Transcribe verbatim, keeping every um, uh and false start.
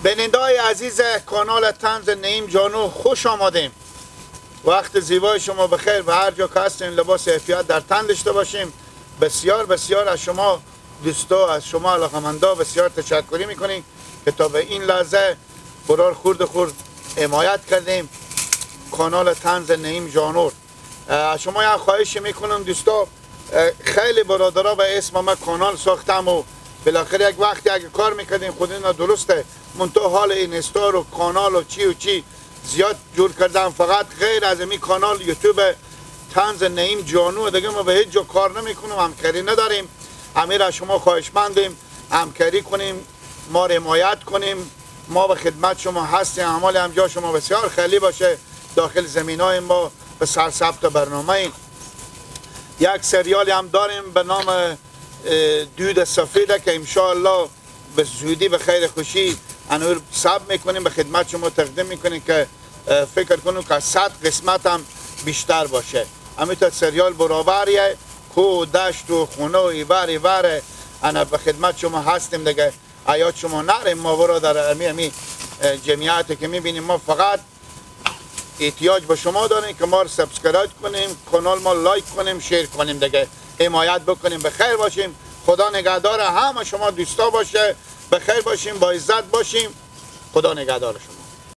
بیننده‌های عزیز کانال طنز نعیم جانو، خوش آمدیم. وقت زیبای شما بخیر و هر جا که هستین لباس عافیت در تن داشته باشیم. بسیار بسیار از شما دوستا، از شما علاقمندا بسیار تشکری می‌کنیم که تا به این لحظه برار خورد خورد حمایت کردیم کانال طنز نعیم جانور. اه، شما یک خواهش می‌کنم دوستا، اه، خیلی برادرها به اسم ما کانال ساختم و بالاخره یک وقتی اگه کار می‌کردیم خود اینا درسته، منتها حال اینستا و کانال و چی و چی زیاد جور کردم، فقط غیر از این کانال یوتیوب طنز نعیم جانو، دیگه ما به هیچ جا کار نمی‌کنم، همکاری نداریم. امیر از شما خواهشمندیم همکاری کنیم، ما رو حمایت کنیم. ما به خدمت شما هستیم، اعمال همجا شما بسیار خیلی باشه، داخل زمینای ما به سر ثبت برنامه ایم. یک سریالی هم داریم به نام، اه، دود سفیده که انشاءالله به زودی به خیر خوشی انور ثبت می‌کنیم، به خدمت شما تقدیم می‌کنیم که، اه، فکر کنم که صد قسمت هم بیشتر باشه. همینطور سریال برابریه، کوه و دشت و خونه و ایور ایوره، انا به خدمت شما هستیم دیگه. حیات شما نریم ما برادر، امی، امی، اه، جمعیتی که می‌بینیم، ما فقط احتیاج به شما داریم که ما رو سبسکرایب کنیم، کانال ما لایک کنیم، شیر کنیم دیگه، حمایت بکنیم. به خیر باشیم، خدا نگهدار همه شما دوستا باشه، به خیر باشیم، با عزت باشیم، خدا نگهدار شما.